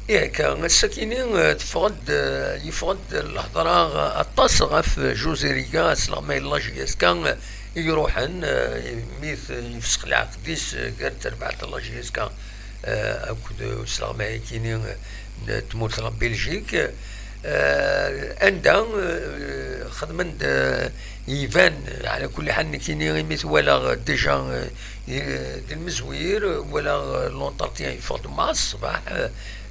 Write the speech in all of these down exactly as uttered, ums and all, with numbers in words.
Ih, akka, ass-akini, eh, teffeɣ-d, eh, yeffeɣ-d lhedra, eh, aṭas ɣef José Riga, asleɣmay n la J S K, eh, i iruḥen, eh, mi t-, yefsex leɛqed-is, eh, gar terbaɛt n la J S K, eh, akked usleɣmay-akini, eh, n tmurt n la Belgique, eh, anda, eh, xedmen-d, eh, iban, ɛla kulli ḥal, nekkini imi t-walaɣ, eh, déjà, eh, i-, di lmezwir, walaɣ, eh, l'entretien yeffeɣ-d ma ṣṣbeḥ, eh,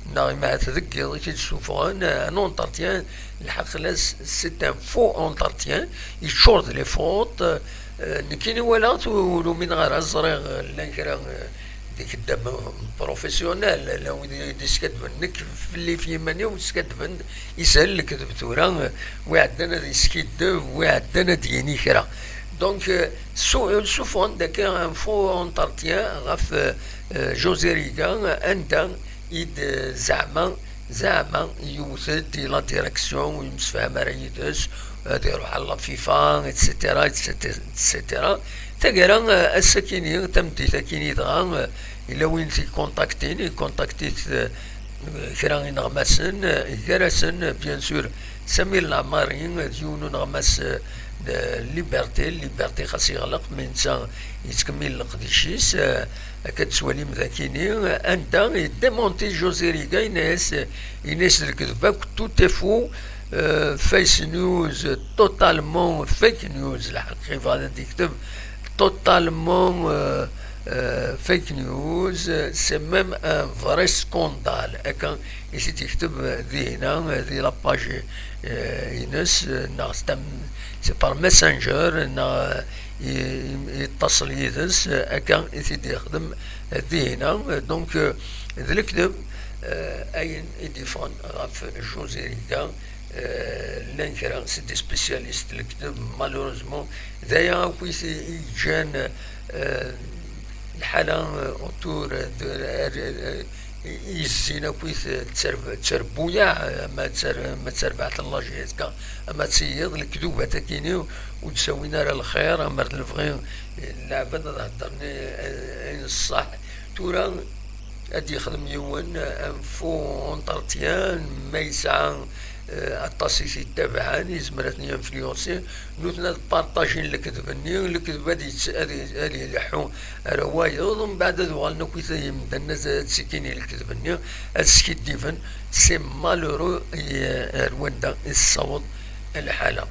neɣ imahat deg yiḍ i t-id-ssufɣen, eh, un entretien, lḥeqq la, c'est un faux entretien, yeččur d les fautes, eh, nekkini walaɣ-t, ur umineɣ ara, ẓriɣ, eh, llan kra, eh, d ixeddamen professionnels, llan wid i d-iskadben, nekk fell-i f yiman-iw skadben, ishel lekdeb tura, eh, wi ɛeddan ad yeskiddeb, wi ɛeddan ad d-yini kra. Donc, eh, su-, ssufɣen-d akka un faux entretien ɣef, eh, eh, José Riga, anda i d-, zeɛma, zeɛma yewwet-d i la direction, ur yemsefham ara yid-s, ad iruḥ ɣer la FIFA, et cetera, et cetera, et cetera. Taggara, eh, ass-akini, tameddit-akini dɣa, eh, yella win t-ikontaktin, ikontaktit, eh, kra ineɣmasen, eh, gar-asen, eh, bien sûr, Sami Lamari, d yiwen uneɣmas, eh, n Liberté, Liberté xas yeɣleq, mais netta yettkemmil leqdic-is, eh, akka d-tettwalim dakini, anda yeddimonti José Riga, yenna-yas, yenna-yas lekdeb akk, tout est faux, eh, face news, totalement fake news, lḥeqq yebɣa ad d-yekteb totalement, eh, eh, fake news, c'est même un vrai scandale. Akka i t-id-yekteb dihina, di la page, eh, ines, eh, neɣ s tam-, c'est par Messenger, neɣ, eh, i, i, yettaṣel yid-s, eh, akka i t-id-yexdem, eh, dihina. Donc, eh, d lekdeb, eh, ayen i d-yeffɣen ɣef José Riga, eh, llan kra, c'est des spécialistes n lekdeb, malheureusement, d aya akk i t-, i yeǧǧan, eh, lḥala, eh, autour, eh, de, eh, eh, i yezzin akk i t-, tterb-, tterbuyaɛ, eh, ama d tter-, ama d terbaɛt n la J S K, ama d tiyiḍ, lekdubat akini ur d-ttawin ara lxir, ama d lebɣi, eh, n leɛbad ad heddren, eh, ayen ṣṣeḥ. Tura, ad yexdem yiwen, eh, un faux entretien, ma yesɛa, eh, aṭas i t-yettabaɛen, yezmer ad ten-influencer. Nutni ad partajin lekdeb-nni, lekdeb ad yett-, ad y-, ad ileḥḥu ar wayeḍ, mbeɛd ad uɣalen akk i t-, imdanen ad, ad ttikin i lekdeb-nni, ad skiddiben. C'est malheureux, i, ar wanda i tessaweḍ lḥala.